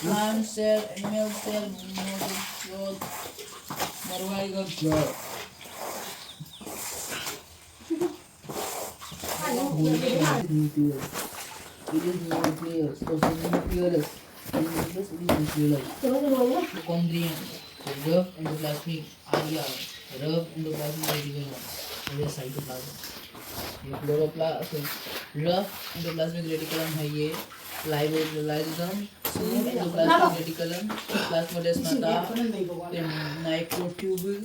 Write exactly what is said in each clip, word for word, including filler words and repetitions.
Plant cell, animal cell, monocyte, marwai gam cell. Nucleus. It is nucleus. Social nucleus. Nucleus, it is nucleus. Mitochondrion. Rough endoplasmic, R E R, rough endoplasmic reticulum, और ये cytoplasm, ये chloroplast, rough endoplasmic reticulum है ये, libo-, lysosome, smooth endoplasmic reticulum, plasmodesmata, then microtubule,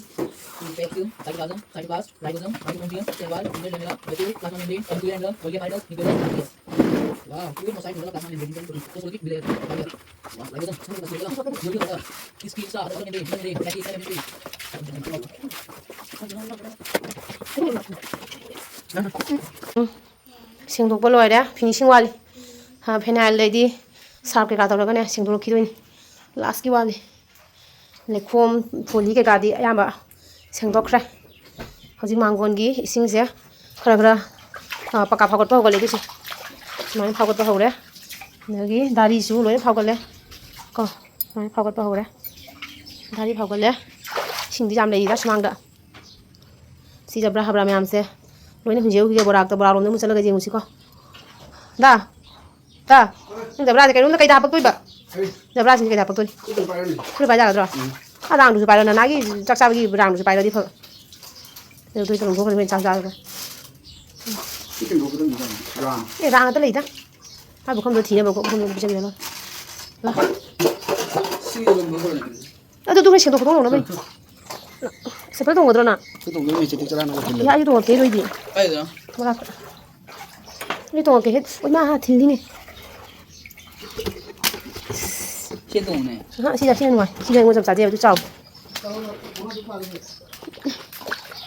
vacuum, cytoplasm, cytoplasm, ribosome, mitochondrion, cell wall, inner lamella, vacuole, plasma membrane, nuclear envelope, Golgi apparatus, nucleus, nucleus. Wow, fluid mosaic, plasma membrane, phospholipid bilayer, bilayer. ꯎꯝ꯫ ꯁꯦꯡꯗꯣꯛꯄ ꯂꯣꯏꯔꯦ, finishing ꯋꯥꯠꯂꯤ꯫ ꯍꯥ, phenyl ꯑꯗꯩꯗꯤ ꯁꯥꯔꯞ ꯀꯩꯀꯥ ꯇꯧꯔꯒꯅꯦ ꯁꯦꯡꯗꯣꯔꯛꯈꯤꯗꯣꯏꯅꯤ꯫ Lastꯀꯤ ꯋꯥꯠꯂꯤ꯫ ꯂꯩꯈꯣꯝ ꯐꯣꯜꯂꯤ ꯀꯩꯀꯥꯗꯤ ꯑꯌꯥꯝꯕ ꯁꯦꯡꯗꯣꯛꯈ꯭ꯔꯦ꯫ ꯍꯧꯖꯤꯛ ꯃꯥꯡꯒꯣꯟꯒꯤ ꯏꯁꯤꯡꯁꯦ ꯈꯔ ꯈꯔ, ꯑ, ꯄꯀꯥ ꯐꯥꯎꯒꯠꯄ ꯍꯧꯒꯠꯂꯦ꯫ ꯑꯗꯨꯁꯦ ꯁꯨꯃꯥꯏꯅ ꯐꯥꯎꯒꯠꯄ ꯍꯧꯔꯦ꯫ ꯑꯗꯒꯤ ꯗꯥꯔꯤꯁꯨ ꯂꯣꯏꯅ ꯐꯥꯎꯒꯠꯂꯦ ꯀꯣ꯫ ꯁꯨꯃꯥꯏꯅ ꯐꯥꯎꯒꯠꯄ ꯍꯧꯔꯦ꯫ ꯗꯥꯔꯤ ꯐꯥꯎꯒꯠꯂꯦ꯫ ꯏꯁꯤꯡꯗꯤ ꯌꯥꯝ ꯂꯩꯔꯤꯗ ꯁꯨꯃꯥꯡꯗ꯫ ꯁꯤ ꯖꯕ꯭ꯔꯥ ꯍꯥꯕ꯭ꯔꯥ ꯃꯌꯥꯝꯁꯦ ꯂꯣꯏꯅ ꯍꯨꯟꯖꯤꯟꯍꯧꯈꯤꯒꯦ ꯕꯣꯔꯥꯛꯇ꯫ ꯕꯣꯔꯥꯔꯣꯝꯗ ꯑꯃꯨꯛ ꯆꯠꯂꯒ ꯌꯦꯡꯉꯨꯁꯤꯀꯣ꯫ ꯗꯥ! ꯇꯥ! ꯅꯪ ꯖꯕ꯭ꯔꯥꯁꯦ ꯀꯩꯅꯣꯝꯗ ꯀꯩꯗ ꯍꯥꯄꯛꯇꯣꯏꯕ? ꯖꯕ꯭ꯔꯥꯁꯤꯡꯁꯦ ꯀꯩꯗ ꯍꯥꯄꯛꯇꯣꯏꯅꯤ? ꯈꯨꯠꯇ ꯄꯥꯏꯔꯣꯅꯦ꯫ ꯈꯨꯠꯇ ꯄꯥꯏ ꯌꯥꯒꯗ꯭ꯔꯣ? ꯎꯝ꯫ ꯑꯥ, ꯔꯥꯡꯗꯨꯁꯨ ꯄꯥꯏꯔꯣ, ꯅꯅꯥꯒꯤ ꯆꯥꯛ ꯆꯥꯕꯒꯤ ꯔꯥꯡꯗꯨꯁꯨ ꯄꯥꯏꯔꯗꯤ ꯐꯕ꯫ ꯑꯗꯨ ꯇꯧꯔꯝ ꯊꯣꯛꯈ꯭ꯔꯗꯤ ꯃꯣꯏ ꯆꯥꯛ ꯆꯥꯔꯒ꯫ ꯁꯤ ꯀꯩꯅꯣ ꯈꯛꯇꯪ ꯆꯥꯅꯤ꯫ ꯔꯥꯡ꯫ ꯑꯦ, ꯔꯥꯡ ꯑꯇ ꯂꯩꯗ꯫ ꯃꯥ ꯄꯨꯈꯝꯗꯣ ꯊꯤꯅꯕꯀꯣ, ꯄꯨꯈꯝꯗꯣ ꯄꯤꯖꯒꯦ ꯇꯧꯔꯣ꯫ ꯁꯤ ꯌꯣꯟꯕ ꯈꯔ ꯂꯩ꯫ ꯑꯗꯨ, ꯑꯗꯨ ꯍꯣꯔꯦꯟ ꯁꯦꯡꯗꯣꯛ ꯈꯣꯠꯇꯣꯛꯅꯕ꯫ ꯁꯦꯝꯄꯜ ꯇꯣꯡꯒꯗ꯭ꯔꯣ ꯅꯪ? ꯁꯤ ꯇꯣꯡꯗꯣꯏꯅꯦ, ꯆꯦꯇꯤꯛ ꯆꯔꯥꯅꯒ ꯊꯤꯜꯂꯦ꯫ ꯌꯥ, ꯑꯩ ꯇꯣꯡꯉꯛꯀꯦ, ꯂꯣꯏꯗꯤ꯫ ꯀꯥꯏꯗꯅꯣ? ꯃꯅꯥꯛꯇ꯫ ꯑꯩ ꯇꯣꯡꯉꯛꯀꯦ, ꯍꯦ꯫ ꯏꯃꯥ, ꯍꯥ, ꯊꯤꯜꯂꯤꯅꯦ꯫ ꯁꯤ ꯇꯣꯡꯅꯦ꯫ ꯑꯍ, ꯁꯤꯗ, ꯁꯤꯅ ꯅꯨꯡꯉꯥꯏ꯫ ꯁꯤꯗ ꯑꯩꯉꯣꯟꯗ ꯆꯞ ꯆꯥꯗꯦꯕ, ꯑꯗꯨ ꯆꯥꯎ꯫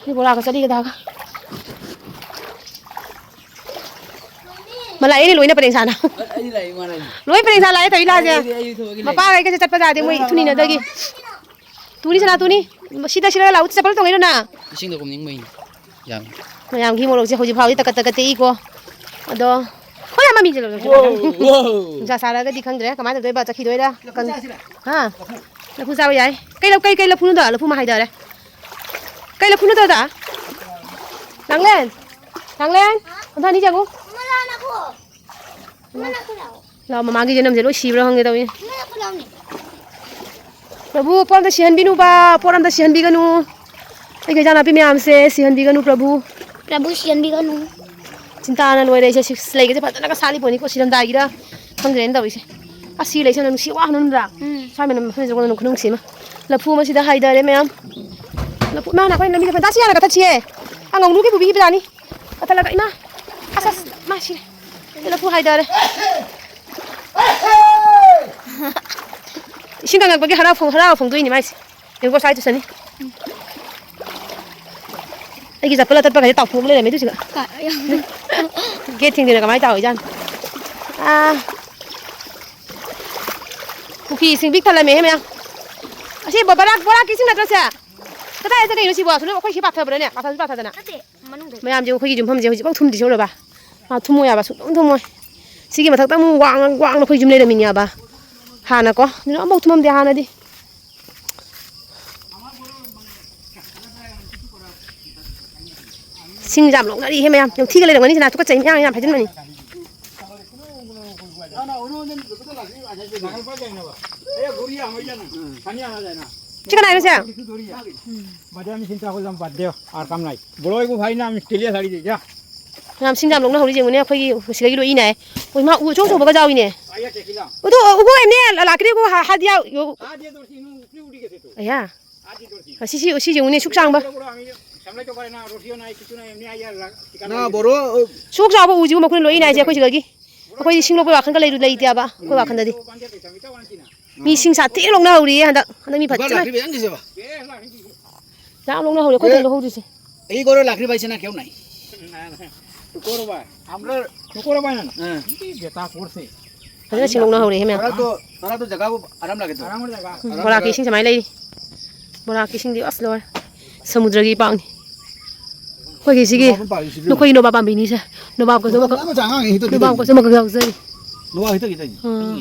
ꯁꯤ ꯕꯣꯔꯥꯒ ꯆꯠꯂꯤꯒ ꯗꯥꯒ꯫ ꯃꯥ ꯂꯥꯛꯑꯦꯅꯦ ꯂꯣꯏꯅ ꯄꯔꯦꯡ ꯁꯥꯅ꯫ ꯑꯩ ꯂꯥꯛꯑꯦ, ꯃꯥ ꯂꯥꯛꯑꯦ꯫ ꯂꯣꯏ ꯄꯔꯦꯡ ꯁꯥ ꯂꯥꯛꯑꯦ ꯇꯧꯏ ꯂꯥꯁꯦ꯫ ꯑꯩ, ꯑꯩ ꯊꯕꯛꯀꯤ ꯂꯩ꯫ ꯃꯄꯥꯒ ꯑꯩꯒꯁꯦ ꯆꯠꯄ ꯌꯥꯗꯦ ꯃꯣꯏ ꯏꯊꯨꯅꯤꯅꯗꯒꯤ꯫ ꯇꯨꯅꯤ ꯁꯅꯥ ꯇꯨꯅꯤ꯫ ꯁꯤꯗ ꯁꯤꯗ ꯂꯥꯛꯎ ꯆꯠꯄ ꯇꯧꯉꯩꯅꯣ ꯅꯪ? ꯏꯁꯤꯡꯗ ꯀꯨꯝꯅꯤꯡꯕꯩꯅꯤ꯫ ꯌꯥꯝ꯫ ꯃꯌꯥꯝꯒꯤ ꯃꯣꯔꯣꯛꯁꯦ ꯍꯧꯖꯤꯛ ꯐꯥꯎꯗꯤ ꯇꯀꯠ ꯇꯀꯠ ꯇꯦꯛꯏꯀꯣ꯫ ꯑꯗꯣ ꯃꯃꯤꯡꯁꯦ ꯂꯧ-, ꯂꯧ-, ꯂꯧ-, ꯅꯨꯡꯁꯥ ꯁꯥꯔꯒꯗꯤ ꯈꯪꯗ꯭ꯔꯦ ꯀꯃꯥꯏꯅ ꯇꯧꯗꯣꯏꯕ, ꯆꯠꯈꯤꯗꯣꯏꯔꯥ? ꯀꯪ-, ꯍꯥ? ꯂꯐꯨ ꯆꯥꯕ ꯌꯥꯏ꯫ ꯀꯩ ꯂ-, ꯀꯩ, ꯀꯩ ꯂꯐꯨꯅꯣꯗꯣ? ꯂꯐꯨ ꯑꯃ ꯍꯥꯏꯗꯔꯦ꯫ ꯀꯩ ꯂꯐꯨꯅꯣꯗꯣ ꯗꯥ? ꯂꯥꯡꯂꯦꯟ? ꯂꯥꯡꯂꯦꯟ? ꯑꯝꯇ ꯑꯅꯤ ꯆꯪꯉꯨ꯫ ꯂꯥꯎ, ꯃꯃꯥꯒꯤ ꯌꯦꯅꯝꯁꯦ ꯂꯣꯏ ꯁꯤꯕ꯭ꯔꯥ ꯈꯪꯗꯦ ꯇꯧꯏ꯫ ꯄ꯭ꯔꯚꯨ, ꯄꯣꯠ ꯑꯝꯇ ꯁꯤꯍꯟꯕꯤꯅꯨꯕ, ꯄꯣꯠ ꯑꯝꯇ ꯁꯤꯍꯟꯕꯤꯒꯅꯨ꯫ ꯑꯩꯒꯤ ꯏꯟꯖꯥꯡ ꯅꯥꯄꯤ ꯃꯌꯥꯝꯁꯦ ꯁꯤꯍꯟꯕꯤꯒꯅꯨ, ꯄ꯭ꯔꯚꯨ꯫ ꯄ꯭ꯔꯚꯨ ꯁꯤꯍꯟꯕꯤꯒꯅꯨ꯫ ꯆꯤꯟꯇꯥꯅ ꯂꯣꯏꯔꯦ ꯑꯩꯁꯦ, ꯁꯤ ꯂꯩꯒꯁꯦ ꯐꯖꯅꯒ ꯁꯥꯠꯂꯤꯄꯣꯠꯅꯤꯀꯣ, ꯁꯤꯔꯝꯗꯥꯏꯒꯤꯔ ꯈꯪꯗ꯭ꯔꯦꯅ ꯇꯧꯔꯤꯁꯦ꯫ ꯑꯁ, ꯁꯤ ꯂꯩꯁꯤꯅ ꯅꯨꯡꯁꯤ ꯋꯥ ꯅꯝꯗ꯭ꯔꯥ? ꯎꯝ꯫ ꯁ꯭ꯋꯥꯏ ꯃꯅꯝ ꯃꯐꯝꯁꯦ ꯈꯨꯅꯨꯡꯁꯤ ꯑꯃ꯫ ꯂꯐꯨ ꯑꯃ ꯁꯤꯗ ꯍꯥꯏꯗꯔꯦ ꯃꯌꯥꯝ꯫ ꯂꯐꯨ, ꯏꯃꯥ, ꯅꯈꯣꯏ ꯂꯝꯕꯤꯗ ꯐꯖꯅ ꯇꯥꯁꯤ ꯌꯥꯅ ꯀꯛꯊꯠꯁꯤꯍꯦ꯫ ꯑꯉꯧꯅꯨꯒꯤ ꯄꯨꯕꯤꯈꯤꯕꯖꯥꯠꯅꯤ꯫ ꯀꯛꯊꯠꯂꯒ, ꯏꯃꯥ, ꯑꯁ, ꯑꯁ, ꯏꯃꯥ, ꯁꯤꯔꯦ꯫ ꯂꯐꯨ ꯍꯥꯏꯗꯔꯦ꯫ ꯏꯁꯤꯡ ꯀꯪꯉꯛꯄꯒꯤ ꯍꯔꯥꯎ ꯐꯣꯡ-, ꯍꯔꯥꯎ ꯐꯣꯡꯗꯣꯛꯏꯅꯤ ꯃꯥꯏꯁꯦ꯫ ꯌꯦꯡꯉꯨꯀꯣ, ꯁ꯭ꯋꯥꯏ ꯇꯨꯁꯟꯅꯤ꯫ ꯑꯩꯒꯤ ꯆꯠꯄꯜ ꯑꯇꯠꯄꯈꯩꯁꯦ ꯇꯥꯎꯊꯣꯛꯑꯒ ꯂꯩꯔꯝꯃꯦ ꯑꯗꯨꯁꯤꯒ꯫ ꯀ-, ꯌꯥꯝ-, ꯒꯦꯠ ꯊꯤꯡꯖꯤꯜꯂ ꯀꯃꯥꯏꯅ ꯇꯥꯎꯔꯤꯖꯥꯠꯅꯣ? ꯑꯥ꯫ ꯄꯨꯈ꯭ꯔꯤ ꯏꯁꯤꯡ ꯄꯤꯛ ꯊꯜꯂꯝꯃꯦꯍꯦ ꯃꯌꯥꯝ꯫ ꯑꯁꯤ ꯕ-, ꯕꯣꯔꯥꯛ, ꯕꯣꯔꯥꯛꯀꯤ ꯏꯁꯤꯡ ꯅꯠꯇ꯭ꯔꯣ ꯁꯦ? ꯀꯗꯥꯏꯗ ꯆꯠꯀꯩꯅꯣ ꯁꯤꯕꯣ? ꯑꯁꯣꯝꯗ ꯑꯩꯈꯣꯏ ꯁꯤ ꯄꯥꯊꯕ꯭ꯔꯥꯅꯦ? ꯄꯥꯊꯕꯁꯨ ꯄꯥꯊꯗꯅ꯫ ꯅꯠꯇꯦ, ꯃꯅꯨꯡꯗ꯫ ꯃꯌꯥꯝꯁꯦ ꯑꯩꯈꯣꯏꯒꯤ ꯌꯨꯝꯐꯝꯁꯦ ꯍꯧꯖꯤꯛꯐꯥꯎ ꯊꯨꯝꯗ꯭ꯔꯤ ꯁꯤ ꯎꯔꯕ? ꯃꯥ ꯊꯨꯝꯃꯣꯏ ꯍꯥꯏꯕ, ꯁꯨꯡꯊꯨꯝ ꯊꯨꯝꯃꯣꯏ꯫ ꯁꯤꯒꯤ ꯃꯊꯛꯇ ꯑꯃꯨꯛ ꯋꯥꯡꯅ, ꯋꯥꯡꯅ ꯑꯩꯈꯣꯏ ꯌꯨꯝ ꯂꯩꯔꯝꯃꯤꯅꯦꯕ꯫ ꯍꯥꯟꯅꯀꯣ꯫ ꯑꯗꯨꯅ ꯑꯃꯐꯥꯎ ꯊꯨꯝꯃꯝꯗꯦ ꯍꯥꯟꯅꯗꯤ꯫ ꯁꯤꯡ ꯌꯥꯝ ꯂꯣꯛꯅꯔꯤꯍꯦ ꯃꯌꯥꯝ꯫ ꯌꯥꯝ ꯊꯤꯒ ꯂꯩꯔꯝꯒꯅꯤ ꯁꯤꯅ, ꯇꯨꯀꯠꯆꯩ ꯃꯌꯥꯝ ꯌꯥꯝ ꯍꯥꯏꯖꯤꯟꯕꯅꯤ꯫ ꯁꯤ ꯀꯅꯥꯏꯅꯣ ꯁꯦ? ꯕꯔꯣꯏꯕꯨ ꯐꯥꯏꯅ ꯃꯤꯁꯇꯦꯂꯤꯌꯥ ꯁꯥꯔꯤ ꯗꯦ ꯌꯥ꯫ ꯌꯥꯝ ꯁꯤꯡ ꯌꯥꯝ ꯂꯣꯛꯅ ꯍꯧꯔꯤ ꯌꯦꯡꯉꯨꯅꯦ, ꯑꯩꯈꯣꯏꯒꯤ ꯁꯤꯗꯒꯤ ꯂꯣꯏ ꯏꯅꯦ꯫ ꯍꯣꯏ, ꯃꯥ ꯎ ꯑꯆꯧ ꯑꯆꯧꯕꯒ ꯌꯥꯎꯏꯅꯦ꯫ ꯑꯗꯨ ꯎꯒꯣ ꯑꯦꯝꯅꯦ ꯂꯥꯛꯀ꯭ꯔꯤ ꯎꯒꯣ ꯍꯥ-, ꯍꯥꯗꯤꯌꯥ ꯌꯣ-, ꯑꯌꯥ꯫ ꯁꯤ, ꯁꯤ, ꯁꯤ ꯌꯦꯡꯉꯨꯅꯦ, ꯁꯨꯛ ꯁꯥꯡꯕ꯫ ꯅꯥ ꯕꯣꯔꯣ꯫ ꯁꯨꯛ ꯆꯥꯎꯕ ꯎꯁꯤꯕꯨ ꯃꯈꯣꯏꯅ ꯂꯣꯏ ꯏꯅꯦ ꯍꯥꯏꯁꯦ ꯑꯩꯈꯣꯏ ꯁꯤꯗꯒꯤ꯫ ꯑꯩꯈꯣꯏꯗꯤ ꯁꯤꯡ ꯂꯣꯛꯄꯩ ꯋꯥꯈꯜꯒ ꯂꯩꯔꯨ-, ꯂꯩꯇꯦꯕ ꯑꯩꯈꯣꯏ ꯋꯥꯈꯜꯗꯗꯤ꯫ ꯃꯤ ꯁꯤꯡ ꯁꯥꯊꯤꯅ ꯂꯣꯛꯅꯍꯧꯔꯤꯌꯦ ꯍꯟꯗꯛ꯫ ꯍꯟꯗꯛ ꯃꯤ ꯐꯖꯅ ꯌꯥꯝ ꯂꯣꯛꯅꯍꯧꯔꯤ ꯑꯩꯈꯣꯏ ꯊꯣꯏ ꯂꯣꯛꯍꯧꯔꯤꯁꯦ꯫ ꯑꯩ ꯒꯣꯔꯣ ꯂꯥꯛꯈ꯭ꯔꯤ ꯚꯥꯏ ꯁꯤꯅ ꯀꯦꯎ ꯅꯥꯏ꯫ ꯇꯨꯀꯣꯔꯣ ꯚꯥꯏ꯫ ꯍꯥꯝꯔ ꯇꯨꯀꯣꯔꯣ ꯚꯥꯏ ꯅꯪ꯫ ꯕꯦꯇꯥ ꯀꯣꯔꯁꯦ꯫ ꯐꯖꯅ ꯁꯤꯡ ꯂꯣꯛꯅꯍꯧꯔꯤꯍꯦ ꯃꯌꯥꯝ꯫ ꯇꯔꯥ ꯇꯣ, ꯇꯔꯥ ꯇꯣ ꯖꯒꯥꯕꯨ ꯑꯔꯥꯝ ꯂꯥꯛꯀꯦ ꯇꯣ꯫ ꯎꯝ, ꯕꯣꯔꯥꯛꯀꯤ ꯏꯁꯤꯡ ꯁꯨꯃꯥꯏꯅ ꯂꯩꯔꯤ꯫ ꯕꯣꯔꯥꯛꯀꯤ ꯏꯁꯤꯡꯗꯤ ꯑꯁ ꯂꯣꯏꯔꯦ꯫ ꯁꯃꯨꯗ꯭ꯔꯒꯤ ꯏꯄꯥꯛꯅꯤ꯫ ꯑꯩꯈꯣꯏꯒꯤ ꯁꯤꯒꯤ ꯅꯣꯕꯥꯞ ꯑꯃ ꯄꯥꯜꯂꯤ ꯁꯤꯕꯨ꯫ ꯅꯈꯣꯏꯒꯤ ꯅꯣꯕꯥꯞ ꯄꯥꯝꯕꯤꯅꯤꯁꯦ꯫ ꯅꯣꯕꯥꯞꯀꯁꯨ ꯅꯣꯕꯥꯞ ꯑꯃꯈꯛ, ꯃꯆꯥ ꯑꯉꯥꯡꯒꯤ ꯍꯦꯛꯇ ꯅꯣꯕꯥꯞꯀꯁꯨ ꯑꯃꯈꯛ ꯌꯥꯎꯖꯔꯤ꯫ ꯅꯣꯕꯥꯞ ꯍꯦꯛꯇ ꯈꯤꯇꯪ꯫ ꯑꯥ꯫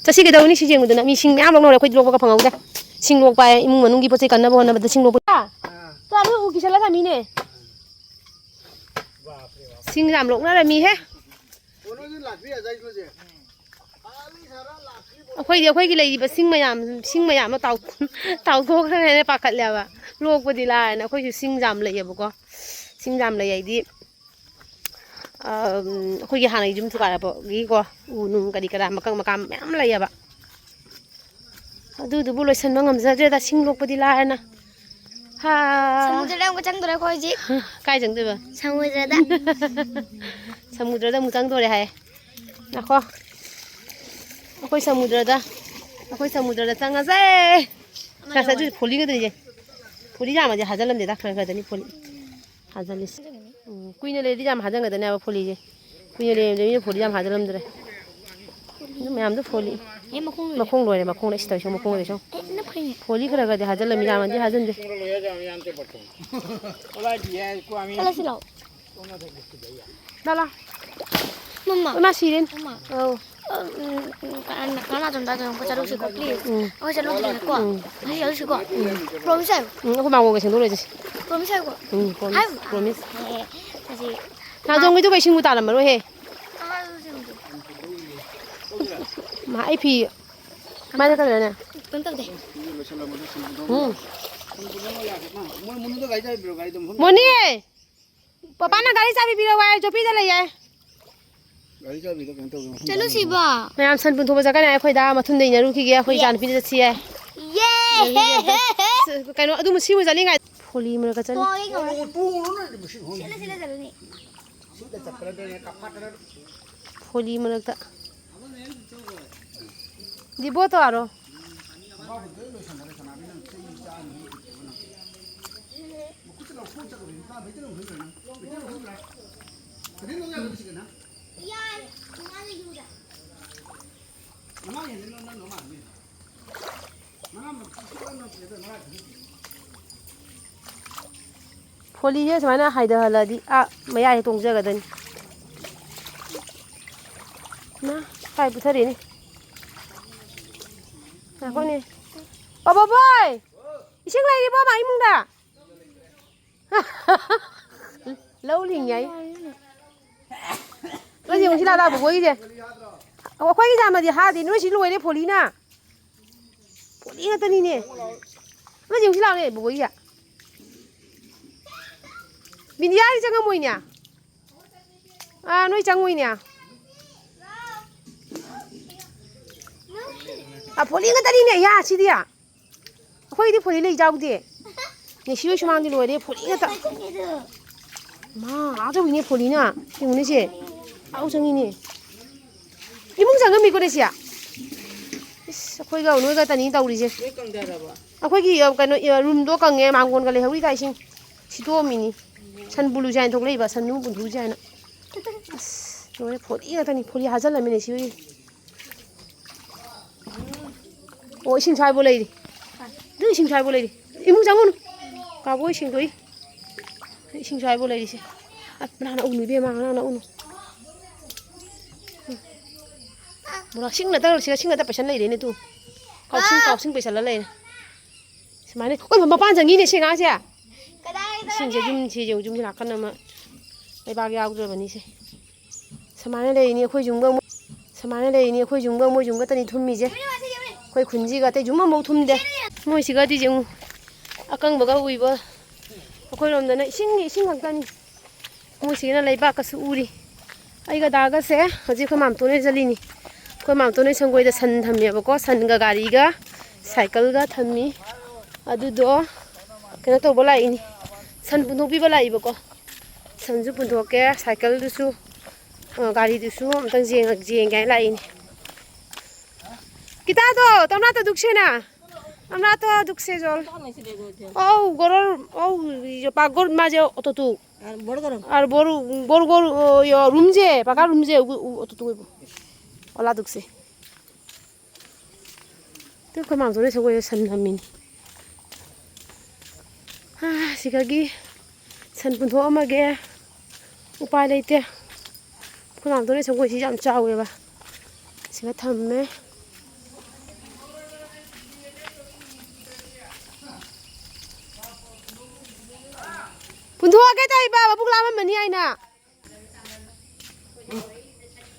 ꯆꯠꯁꯤ ꯀꯩꯗꯧꯅꯤ ꯁꯤ ꯌꯦꯡꯕꯗꯅ? ꯃꯤ ꯁꯤꯡ ꯃꯌꯥꯝ ꯂꯣꯛꯅꯔꯦ, ꯑꯩꯈꯣꯏꯗꯤ ꯂꯣꯛꯄꯒ ꯐꯪꯍꯧꯗꯦ꯫ ꯁꯤꯡ ꯂꯣꯛꯄ ꯍꯥꯏ, ꯏꯃꯨꯡ ꯃꯅꯨꯡꯒꯤ ꯄꯣꯠ ꯆꯩ ꯀꯟꯅꯕ ꯍꯣꯠꯅꯕꯗ ꯁꯤꯡ ꯂꯣꯛꯄ꯫ ꯆꯥꯔꯨ ꯎ ꯀꯤꯁꯜꯂ ꯊꯝꯃꯤꯅꯦ꯫ ꯁꯤꯡ ꯌꯥꯝ ꯂꯣꯛꯅꯔꯝꯃꯤꯍꯦ꯫ ꯑꯩꯈꯣꯏꯗꯤ ꯑꯩꯈꯣꯏꯒꯤ ꯂꯩꯔꯤꯕ ꯁꯤꯡ ꯃꯌꯥꯝ, ꯁꯤꯡ ꯃꯌꯥꯝ ꯑꯃ ꯇꯥꯎ-, ꯇꯥꯎꯊꯣꯛꯈ꯭ꯔꯅꯤ ꯍꯥꯏꯅ ꯄꯥꯈꯠꯂꯦꯕ꯫ ꯂꯣꯛꯄꯗꯤ ꯂꯥꯏꯔꯅ ꯑꯩꯈꯣꯏꯁꯨ ꯁꯤꯡ ꯌꯥꯝ ꯂꯩꯌꯦꯕꯀꯣ꯫ ꯁꯤꯡ ꯌꯥꯝ ꯂꯩ ꯍꯥꯏꯗꯤ, ꯑꯝ, ꯑꯩꯈꯣꯏꯒꯤ ꯍꯥꯟꯅꯒꯤ ꯌꯨꯝ ꯊꯨꯒꯥꯏꯔꯛꯄꯒꯤꯀꯣ, ꯎ ꯅꯨꯡ ꯀꯔꯤ ꯀꯔꯥ ꯃꯀꯛ ꯃꯀꯥ ꯃꯌꯥꯝ ꯂꯩꯌꯦꯕ꯫ ꯑꯗꯨꯗꯨꯕꯨ ꯂꯣꯏꯁꯟꯕ ꯉꯝꯖꯗ꯭ꯔꯦꯗ, ꯁꯤꯡ ꯂꯣꯛꯄꯗꯤ ꯂꯥꯏꯔꯅ꯫ ꯍꯥ꯫ ꯁꯃꯨꯗ꯭ꯔꯗ ꯑꯃꯨꯛꯀ ꯆꯪꯗꯣꯔꯦ ꯑꯩꯈꯣꯏ ꯍꯧꯖꯤꯛ꯫ ꯀꯥꯏ ꯆꯪꯗꯣꯏꯕ? ꯁꯃꯨꯗ꯭ꯔꯗ꯫ ꯁꯃꯨꯗ꯭ꯔꯗ ꯑꯃꯨꯛ ꯆꯪꯗꯣꯔꯦ ꯍꯥꯏ꯫ ꯉꯥꯏꯈꯣ꯫ ꯑꯩꯈꯣꯏ ꯁꯃꯨꯗ꯭ꯔꯗ, ꯑꯩꯈꯣꯏ ꯁꯃꯨꯗ꯭ꯔꯗ ꯆꯪꯉꯁꯦ꯫ ꯁꯥ, ꯁꯥ, ꯑꯗꯨꯗꯤ ꯐꯣꯂꯤꯒꯗꯣꯏꯁꯦ꯫ ꯐꯣꯂꯤ ꯌꯥꯝꯃꯗꯤ ꯍꯥꯖꯜꯂꯝꯗꯦꯗ, ꯈꯔ ꯈꯔꯗꯅꯤ ꯐꯣꯂꯤ꯫ ꯍꯥꯖꯜꯂꯤꯁꯦ꯫ ꯎꯝ, ꯀꯨꯏꯅ ꯂꯩꯔꯗꯤ ꯌꯥꯝ ꯍꯥꯖꯟꯒꯗꯅꯦꯕ ꯐꯣꯂꯤꯁꯦ꯫ ꯀꯨꯏꯅ ꯂꯩꯔꯝꯗ꯭ꯔꯦ, ꯃꯤꯅ ꯐꯣꯂꯤ ꯌꯥꯝ ꯍꯥꯖꯜꯂꯝꯗ꯭ꯔꯦ꯫ ꯑꯗꯨ ꯃꯌꯥꯝꯗꯣ ꯐꯣꯂꯤ꯫ ꯑꯦ, ꯃꯈꯣꯡ ꯂꯣꯏꯔꯦ꯫ ꯃꯈꯣꯡ ꯂꯣꯏꯔꯦ, ꯃꯈꯣꯡ ꯂꯣꯏꯔꯦ꯫ ꯁꯤ ꯇꯧꯔꯤꯁꯦ ꯃꯈꯣꯡ ꯂꯣꯏꯔꯦ, ꯁꯦ꯫ ꯑꯦ, ꯅꯞꯈ꯭ꯔꯦꯅꯦ꯫ ꯐꯣꯂꯤ ꯈꯔ ꯈꯔꯗꯤ ꯍꯥꯖꯜꯂꯝꯃꯤ, ꯌꯥꯝꯅꯗꯤ ꯍꯥꯖꯟꯗꯦ꯫ ꯆꯠꯂꯁꯤ ꯂꯥꯛꯑꯣ꯫ ꯂꯥ, ꯂꯥ꯫ ꯃꯃꯥ꯫ ꯏꯃꯥ ꯁꯤꯔꯦꯅꯦ꯫ ꯃꯃꯥ꯫ ꯑꯧ꯫ ꯑ, ꯎꯝ, ꯎꯝ, ꯀꯅꯥ-, ꯀꯅꯥꯇꯣꯝꯇ ꯑꯗꯨꯝ ꯑꯩꯈꯣꯏ ꯆꯠꯂꯨꯁꯤꯀꯣ, please꯫ ꯎꯝ꯫ ꯑꯩꯈꯣꯏ ꯆꯠꯂꯨꯁꯤꯀꯣ꯫ ꯎꯝ꯫ ꯉꯁꯤ ꯆꯠꯂꯨꯁꯤꯀꯣ꯫ ꯎꯝ꯫ Promise ꯍꯥꯏꯌꯨ꯫ ꯎꯝ, ꯑꯩꯈꯣꯏ ꯃꯥꯡꯒꯣꯜꯒ ꯁꯦꯡꯗꯣꯛꯂꯣꯏꯁꯦ꯫ Promise ꯍꯥꯏꯌꯨꯀꯣ꯫ ꯎꯝ, promise, ꯍꯥꯏꯌꯨ꯫ Promise꯫ ꯑꯦ, ꯉꯁꯤ ꯅꯥꯖꯣꯡꯒꯤꯗꯨ ꯀꯩꯁꯤꯡꯕꯨ ꯇꯥꯔꯝꯃꯔꯣꯏꯍꯦ꯫ ꯀꯃꯥꯏꯅ ꯇꯧꯁꯦ ꯍꯧꯖꯤꯛ? ꯃꯥ, ꯑꯩ ꯐꯤ ꯃꯥꯏꯗ ꯀꯩꯅꯣꯅꯦ꯫ ꯀꯩꯝ ꯇꯧꯗꯦ꯫ ꯎꯝ꯫ ꯃꯣꯅꯤ! ꯄꯄꯥꯅ ꯒꯥꯔꯤ ꯆꯥꯕꯤ ꯄꯤꯔꯛꯑꯣ ꯍꯥꯏ, ꯖꯣꯄꯤꯗ ꯂꯩꯌꯦ꯫ ꯒꯥꯔꯤ ꯆꯥꯕꯤꯗꯣ ꯀꯩꯅꯣ ꯇꯧꯒꯦ, ꯃꯐꯝ ꯆꯠꯂꯨ ꯆꯥꯅ ꯁꯤꯕꯣ꯫ ꯃꯌꯥꯝ ꯁꯟ ꯄꯨꯟꯊꯣꯛꯄ ꯆꯠꯀꯅꯤ ꯑꯩꯈꯣꯏꯗ ꯃꯊꯨꯟꯗ ꯏꯟꯅꯔꯨꯈꯤꯒꯦ, ꯑꯩꯈꯣꯏ ꯌꯦ꯫ ꯏꯆꯥꯅꯨꯄꯤꯗ ꯆꯠꯁꯤ ꯌꯥꯏ꯫ ꯌꯦ꯫ ꯀꯩꯅꯣ, ꯑꯗꯨꯝ ꯁꯤꯕꯨ ꯆꯠꯅꯤꯡꯉꯥꯏ꯫ ꯐꯣꯂꯤ ꯃꯔꯛꯇ ꯆꯠꯅꯤ꯫ ꯇꯣꯡꯉꯦ ꯀꯃꯥꯏ? ꯁꯤꯠꯂ ꯁꯤꯠꯂ ꯆꯠꯂꯨꯅꯤ꯫ ꯐꯣꯂꯤ ꯃꯔꯛꯇ꯫ ꯗꯤꯕꯣ ꯇꯧꯔꯣ꯫ ꯐꯣꯂꯤꯁꯦ ꯁꯨꯃꯥꯏꯅ ꯍꯥꯏꯊꯍꯜꯂꯗꯤ ꯑꯥ ꯃꯌꯥꯏꯗ ꯇꯣꯡꯖꯒꯗꯣꯏꯅꯤ꯫ ꯏꯃꯥ, ꯀꯥꯏ ꯄꯨꯊꯔꯦꯅꯦ? ꯉꯥꯏꯈꯣꯅꯦ꯫ ꯑꯣ, ꯕꯣꯕꯣꯏ! ꯏꯁꯤꯡ ꯂꯩꯔꯤꯕꯣ ꯃꯥ ꯏꯃꯨꯡꯗ? ꯂꯧ ꯂꯤꯡꯉꯤ ꯍꯥꯏ꯫ ꯅꯣꯏ ꯌꯦꯡꯉꯨꯁꯤ ꯂꯥꯛꯑꯣ, ꯕꯣꯕꯣꯏꯒꯤꯁꯦ꯫ ꯑꯣ, ꯑꯩꯈꯣꯏꯒꯤ ꯌꯥꯝꯃꯗꯤ ꯍꯥꯗꯦ, ꯅꯣꯏ ꯁꯤ ꯂꯣꯏꯔꯦ ꯐꯣꯂꯤꯅ꯫ ꯐꯣꯂꯤ ꯉꯥꯛꯇꯅꯤꯅꯦ꯫ ꯅꯣꯏ ꯌꯦꯡꯉꯨꯁꯤ ꯂꯥꯛꯑꯣꯅꯦ, ꯕꯣꯕꯣꯏꯒꯤꯁꯦ꯫ ꯕꯤꯟꯗꯤꯌꯥꯒꯤ ꯆꯪꯉꯝꯃꯣꯏꯅꯦ꯫ ꯑꯥ, ꯅꯣꯏ ꯆꯪꯉꯣꯏꯅꯦ꯫ ꯑꯥ, ꯐꯣꯂꯤ ꯉꯥꯛꯇꯅꯤꯅꯦ, ꯌꯥ, ꯁꯤꯗꯤ꯫ ꯑꯩꯈꯣꯏꯗꯤ ꯐꯣꯂꯤ ꯂꯩ ꯆꯥꯎꯗꯦ꯫ ꯅꯦꯁꯤ ꯍꯣꯏ ꯁꯨꯃꯥꯡꯗꯤ ꯂꯣꯏꯔꯦ, ꯐꯣꯂꯤ ꯉꯥꯛꯇ꯫ ꯃꯥ, ꯑꯥ ꯆꯪꯉꯤꯅꯦ ꯐꯣꯂꯤꯅ꯫ ꯌꯦꯡꯉꯨꯅꯦ ꯁꯦ꯫ ꯑꯥ ꯆꯪꯉꯤꯅꯦ꯫ ꯏꯃꯨꯡ ꯆꯪꯉꯝꯃꯤꯀꯣ ꯅꯦꯁꯤ꯫ ꯏꯁ, ꯑꯩꯈꯣꯏꯒ ꯅꯣꯏꯒ ꯇꯅꯤ ꯇꯧꯔꯤꯁꯦ꯫ ꯂꯣꯏ ꯀꯪꯊꯔꯕꯣ? ꯑꯩꯈꯣꯏꯒꯤ, ꯑ, ꯀꯩꯅꯣ, ꯑ, ꯔꯨꯝꯗꯣ ꯀꯪꯉꯦ, ꯃꯥꯡꯒꯣꯟꯒ ꯂꯩꯍꯧꯔꯤꯗ ꯏꯁꯤꯡ꯫ ꯁꯤꯠꯇꯣꯛꯑꯝꯃꯤꯅꯤ꯫ ꯁꯟ ꯄꯨꯜꯂꯨꯁꯦ ꯍꯥꯏꯅ ꯊꯣꯛꯂꯛꯏꯕ, ꯁꯟ ꯅꯨꯡ ꯄꯨꯟꯊꯣꯛꯎꯁꯦ ꯍꯥꯏꯅ꯫ ꯑꯁ, ꯂꯣꯏꯔꯦ, ꯐꯣꯂꯤ ꯉꯥꯛꯇꯅꯤ, ꯐꯣꯂꯤ ꯍꯥꯖꯜꯂꯝꯃꯤꯅꯦ ꯁꯤ ꯍꯣꯏꯒꯤ꯫ ꯑꯣ, ꯏꯁꯤꯡ ꯁ꯭ꯋꯥꯏꯕꯧ ꯂꯩꯔꯤ꯫ ꯑꯗꯨ ꯏꯁꯤꯡ ꯁ꯭ꯋꯥꯏꯕꯧ ꯂꯩꯔꯤ꯫ ꯏꯃꯨꯡ ꯆꯪꯉꯨꯅꯨ꯫ ꯀꯥꯕꯣꯛ ꯍꯣꯏ ꯁꯦꯡꯗꯣꯛꯏ꯫ ꯏꯁꯤꯡ ꯁ꯭ꯋꯥꯏꯕꯧ ꯂꯩꯔꯤꯁꯦ꯫ ꯑ, ꯃꯅꯥꯛ ꯅꯛꯎꯅꯨ ꯏꯕꯦꯝꯃ, ꯃꯅꯥꯛ ꯅꯛꯎꯅꯨ꯫ ꯎꯝ꯫ ꯕꯣꯔꯥ, ꯁꯤꯡ ꯅꯠꯇ, ꯁꯤꯗ ꯁꯤꯡ ꯅꯠꯇ ꯄꯩꯁꯟ ꯂꯩꯔꯦꯅꯦ ꯇꯨ꯫ ꯀꯥꯎꯁꯤꯡ, ꯀꯥꯎꯁꯤꯡ ꯄꯩꯁꯜꯂ ꯂꯩꯔꯦ꯫ ꯁꯨꯃꯥꯏꯅ꯫ ꯑꯣꯏ, ꯃꯄꯥꯟ ꯆꯪꯉꯤꯅꯦ ꯁꯤ ꯑꯉꯥꯡꯁꯦ꯫ ꯏꯁꯤꯡꯁꯦ ꯌꯨꯝꯁꯤ ꯌꯦꯡꯉꯨ, ꯌꯨꯝꯁꯤ ꯅꯥꯀꯟ ꯑꯃ ꯂꯩꯕꯥꯛ ꯌꯥꯎꯗ꯭ꯔꯕꯅꯤꯁꯦ꯫ ꯁꯨꯃꯥꯏꯅ ꯂꯩꯔꯤꯅꯤ ꯑꯩꯈꯣꯏ ꯌꯨꯝꯒ ꯃꯣꯏ-, ꯁꯨꯃꯥꯏꯅ ꯂꯩꯔꯤꯅꯤ ꯑꯩꯈꯣꯏ ꯌꯨꯝꯒ ꯃꯣꯏ ꯌꯨꯝꯒ ꯇꯅꯤ ꯊꯨꯝꯃꯤꯁꯦ꯫ ꯑꯩꯈꯣꯏ ꯈꯨꯟꯁꯤꯒ ꯑꯇꯩ ꯌꯨꯝ ꯑꯃꯐꯥꯎ ꯊꯨꯝꯗꯦ꯫ ꯃꯣꯏꯁꯤꯒꯗꯤ ꯌꯦꯡꯉꯨ, ꯑꯀꯪꯕꯒ ꯎꯏꯕ꯫ ꯑꯩꯈꯣꯏꯔꯣꯝꯗꯅ ꯏꯁꯤꯡꯒꯤ ꯏꯁꯤꯡ ꯉꯥꯛꯇꯅꯤ꯫ ꯃꯣꯏꯁꯤꯒꯤꯅ ꯂꯩꯕꯥꯛꯀꯁꯨ ꯎꯔꯤ꯫ ꯑꯩꯒ ꯗꯥꯒꯁꯦ ꯍꯧꯖꯤꯛ ꯑꯩꯈꯣꯏ ꯃꯥꯝꯇꯣꯟ ꯍꯣꯏ ꯆꯠꯂꯤꯅꯤ꯫ ꯑꯩꯈꯣꯏ ꯃꯥꯝꯇꯣꯟ ꯍꯣꯏ ꯁꯪꯒꯣꯏꯗ ꯁꯟ ꯊꯝꯃꯦꯕꯀꯣ, ꯁꯟꯒ ꯒꯥꯔꯤꯒ ꯁꯥꯏꯀꯜꯒ ꯊꯝꯃꯤ꯫ ꯑꯗꯨꯗꯣ ꯀꯩꯅꯣ ꯇꯧꯕ ꯂꯥꯛꯏꯅꯤ, ꯁꯟ ꯄꯨꯟꯊꯣꯛꯄꯤꯕ ꯂꯥꯛꯏꯕꯀꯣ꯫ ꯁꯟꯁꯨ ꯄꯨꯟꯊꯣꯛꯀꯦ, ꯁꯥꯏꯀꯜꯗꯨꯁꯨ, ꯑ, ꯒꯥꯔꯤꯗꯨꯁꯨ ꯑꯝꯇꯪ ꯌꯦꯡꯉ-, ꯌꯦꯡꯒꯦ ꯍꯥꯏꯅ ꯂꯥꯛꯏꯅꯤ꯫ ꯀꯤꯇꯥꯗꯣ, ꯇꯧꯅꯥ ꯇꯧꯗꯨꯛꯁꯦ না। আমরা তো ঢুকছে জল। ও গরুর, ও পাকঘর মাঝে অতটুক। আর বড় গরু? আর বড়, বড় গরু, ও, ইয়ো, রুম যে, পাকা রুম যে, ও, ও, অতটুক অইব। ওলা ঢুকছে। তো কই মাছ ধরে সব ওই সান্না মিনি। হ্যাঁ, শিকাগি। ꯁꯟ ꯄꯨꯟꯊꯣꯛꯑꯝꯃꯒꯦ꯫ ꯎꯄꯥꯏ ꯂꯩꯇꯦ꯫ ꯑꯩꯈꯣꯏ ꯃꯥꯝꯇꯣꯟ ꯍꯣꯏ ꯁꯪꯒꯣꯏꯁꯤ ꯌꯥꯝ ꯆꯥꯎꯋꯦꯕ꯫ ꯁꯤꯒ ꯊꯝꯃꯦ꯫ ꯄꯨꯟꯊꯣꯛꯑꯒꯦ ꯇꯧꯔꯤꯕ, ꯃꯕꯨꯛ ꯂꯥꯝꯃꯝꯃꯅꯤ ꯍꯥꯏꯅ꯫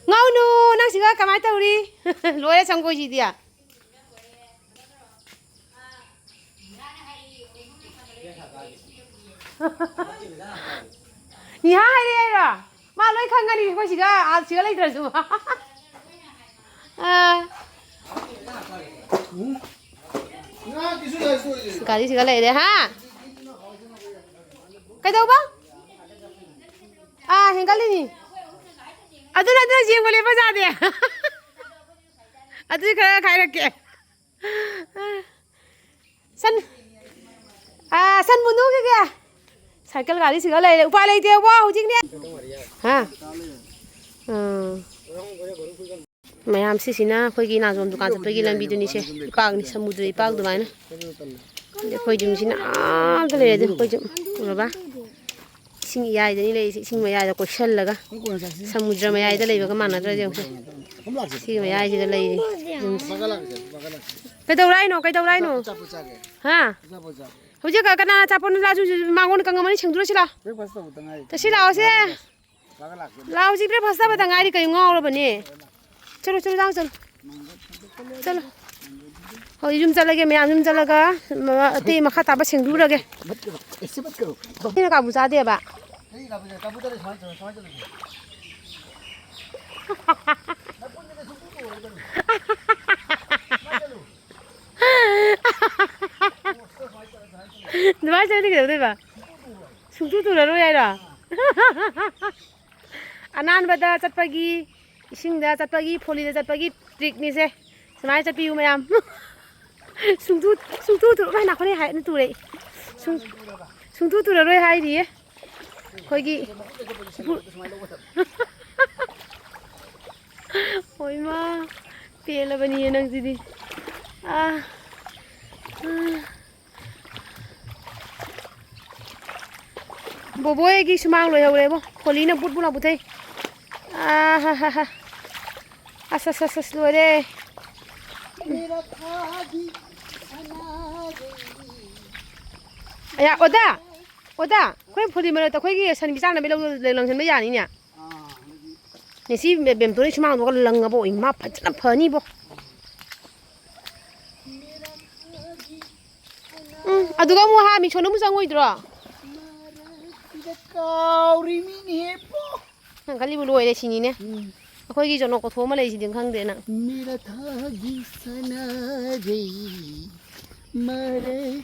ꯉꯥꯎꯅꯨ, ꯅꯪ ꯁꯤꯒ ꯀꯃꯥꯏꯅ ꯇꯧꯔꯤ? ꯂꯣꯏꯔꯦ ꯁꯪꯒꯣꯏꯁꯤꯗꯤ꯫ ꯅꯤꯍꯥ ꯍꯥꯏꯔꯛꯑꯦ ꯍꯥꯏꯔꯣ? ꯃꯥ ꯂꯣꯏ ꯈꯪꯒꯅꯤ, ꯑꯩꯈꯣꯏ ꯁꯤꯒ, ꯑꯥ, ꯁꯤꯒ ꯂꯩꯇ꯭ꯔꯁꯨ꯫ ꯑꯥ꯫ ꯒꯥꯔꯤꯁꯤꯒ ꯂꯩꯔꯦ, ꯍꯥ? ꯀꯩꯗꯧꯕ? ꯑꯥ, ꯍꯦꯟꯒꯠꯂꯤꯅꯤ꯫ ꯑꯗꯨꯅ, ꯑꯗꯨꯅ ꯌꯦꯡꯕ ꯂꯦꯞꯄ ꯌꯥꯗꯦ꯫ ꯑꯗꯨꯗꯤ ꯈꯔ ꯈꯥꯏꯔꯛꯀꯦ꯫ ꯁꯟ, ꯑꯥ, ꯁꯟ ꯃꯨꯟꯗꯣꯛꯈꯤꯒꯦ꯫ ꯁꯥꯏꯀꯜ ꯒꯥꯔꯤꯁꯤꯒ ꯂꯩꯔꯦ꯫ ꯎꯄꯥꯏ ꯂꯩꯇꯦ꯫ ꯋꯥ ꯍꯧꯖꯤꯛꯅꯦ꯫ ꯍꯥ? ꯑꯥ꯫ ꯃꯌꯥꯝ ꯁꯤꯁꯤꯅ ꯑꯩꯈꯣꯏꯒꯤ ꯅꯥꯖꯣꯝ ꯗꯨꯀꯥꯟ ꯆꯠꯄꯒꯤ ꯂꯝꯕꯤꯗꯨꯅꯤꯁꯦ꯫ ꯏꯄꯥꯛꯅꯤ, ꯁꯃꯨꯗ꯭ꯔ ꯏꯄꯥꯛ ꯑꯗꯨꯃꯥꯏꯅ꯫ ꯑꯗꯩ ꯑꯩꯈꯣꯏ ꯌꯨꯝꯁꯤꯅ ꯑꯥꯗ ꯂꯩꯔꯦ꯫ ꯑꯗꯨ ꯑꯩꯈꯣꯏ ꯌꯨꯝ ꯎꯔꯕ? ꯏꯁꯤꯡ ꯏꯌꯥꯏꯗꯅꯤ ꯂꯩꯔꯤꯁꯦ, ꯏꯁꯤꯡ ꯃꯌꯥꯏꯗ ꯀꯣꯏꯁꯜꯂꯒ꯫ ꯁꯃꯨꯗ꯭ꯔ ꯃꯌꯥꯏꯗ ꯂꯩꯕꯒ ꯃꯥꯟꯅꯗ꯭ꯔꯥ ꯌꯦꯡꯉꯨꯁꯦ꯫ ꯁꯤꯒꯤ ꯃꯌꯥꯏꯁꯤꯗ ꯂꯩꯔꯤ ꯌꯨꯝꯁꯦ꯫ ꯀꯩꯗꯧꯔꯥ ꯍꯥꯏꯅꯣ? ꯀꯩꯗꯧꯔꯥ ꯍꯥꯏꯅꯣ? ꯍꯥ? ꯍꯧꯖꯤꯛ ꯀꯅꯥ ꯑꯆꯥꯄꯣꯠꯅꯣ? ꯂꯥꯁꯨ ꯃꯉꯣꯟꯗ ꯀꯪꯉꯝꯃꯅꯤ, ꯁꯦꯡꯗꯣꯛꯑꯁꯤ ꯂꯥꯎ꯫ ꯆꯠꯁꯤ ꯂꯥꯛꯑꯣꯁꯦ꯫ ꯂꯥꯛꯑꯣꯁꯤ, breakfast ꯆꯥꯕꯗ ꯉꯥꯏꯔꯤ, ꯀꯩꯅꯣ ꯉꯥꯎꯔꯕꯅꯦ? ꯆꯠꯂꯣ, ꯆꯠꯂꯣ, ꯆꯪꯉꯣ, ꯆꯠꯂꯣ꯫ ꯆꯠꯂꯣ꯫ ꯍꯣꯏ, ꯌꯨꯝ ꯆꯠꯂꯒꯦ, ꯃꯌꯥꯝ ꯌꯨꯝ ꯆꯠꯂꯒ ꯃ-, ꯑꯇꯩ ꯃꯈꯥ ꯇꯥꯕ ꯁꯦꯡꯗꯣꯛꯎꯔꯒꯦ꯫ ꯁꯤꯅ ꯀꯥꯕꯨ ꯆꯥꯗꯦꯕ꯫ ꯑꯗꯨꯃꯥꯏꯅ ꯆꯠꯂꯗꯤ ꯀꯩꯗꯧꯗꯣꯏꯕ? ꯁꯨꯡꯇꯨ ꯇꯨꯔꯔꯣꯏ ꯍꯥꯏꯔꯣ? ꯑꯅꯥꯟꯕꯗ ꯆꯠꯄꯒꯤ, ꯏꯁꯤꯡꯗ ꯆꯠꯄꯒꯤ, ꯐꯣꯂꯤꯗ ꯆꯠꯄꯒꯤ trickꯅꯤꯁꯦ꯫ ꯁꯨꯃꯥꯏꯅ ꯆꯠꯄꯤꯌꯨ ꯃꯌꯥꯝ꯫ ꯁꯨꯡꯇꯨ, ꯁꯨꯡꯇꯨ ꯇꯨꯔꯔꯣꯏ, ꯅꯥꯈꯣꯠꯅꯦ ꯍꯥꯏꯅ ꯇꯨꯔꯛꯏ꯫ ꯁꯨꯡ-, ꯁꯨꯡꯇꯨ ꯇꯨꯔꯔꯣꯏ ꯍꯥꯏꯔꯤꯌꯦ꯫ ꯑꯩꯈꯣꯏꯒꯤ ꯏꯄꯨ-, ꯍꯣꯏꯃꯥ, ꯄꯦꯜꯂꯕꯅꯤꯌꯦ ꯅꯪꯁꯤꯗꯤ꯫ ꯑꯥ, ꯑꯥ꯫ ꯕꯣꯕꯣꯏꯒꯤ ꯁꯨꯃꯥꯡ ꯂꯣꯏꯍꯧꯔꯦꯕꯣ꯫ ꯈꯣꯂꯤꯅ ꯕꯨꯠ ꯕꯨꯠ ꯂꯥꯎ ꯄꯨꯊꯩ꯫ ꯑꯥ ꯍꯥ ꯍꯥ ꯍꯥ꯫ ꯑꯁ ꯑꯁ ꯑꯁ ꯑꯁ ꯂꯣꯏꯔꯦ꯫ ꯑꯌꯥ ꯑꯣꯗꯥ꯫ ꯑꯣꯗꯥ, ꯑꯩꯈꯣꯏ ꯈꯣꯂꯤ ꯃꯔꯛꯇ ꯑꯩꯈꯣꯏꯒꯤ ꯁꯟ ꯃꯤꯆꯥꯛꯅꯕꯤ ꯂꯧꯗꯣ ꯂꯪꯁꯤꯟꯕ ꯌꯥꯅꯤꯅꯦ꯫ ꯉꯁꯤ ꯕꯦ-, ꯕꯦꯝꯇꯣꯟꯒꯤ ꯁꯨꯃꯥꯡꯗꯨꯒ ꯂꯪꯉꯕꯣ꯫ ꯏꯃꯥ ꯐꯖꯅ ꯐꯅꯤꯕꯣ꯫ ꯎꯝ, ꯑꯗꯨꯒ ꯑꯃꯨꯛ ꯍꯥ ꯃꯤꯁꯣꯟ ꯑꯃꯨꯛ ꯆꯪꯉꯣꯏꯗ꯭ꯔꯣ? ꯃꯔꯛꯁꯤꯗ ꯀꯥꯎꯔꯤꯃꯤꯅꯦꯍꯦ ꯄꯣ꯫ ꯅꯪ ꯈꯜꯂꯤꯕꯨ ꯂꯣꯏꯔꯦ ꯁꯤꯅꯤꯅꯦ꯫ ꯎꯝ꯫ ꯑꯩꯈꯣꯏꯒꯤ ꯖꯣꯅꯣ ꯀꯣꯊꯣꯛ ꯑꯃ ꯂꯩꯁꯤꯗꯤ ꯈꯪꯗꯦ ꯅꯪ꯫ ꯃꯤꯔꯊꯥꯒꯤ ꯁꯅꯥꯔꯩ ꯃꯔꯩ꯫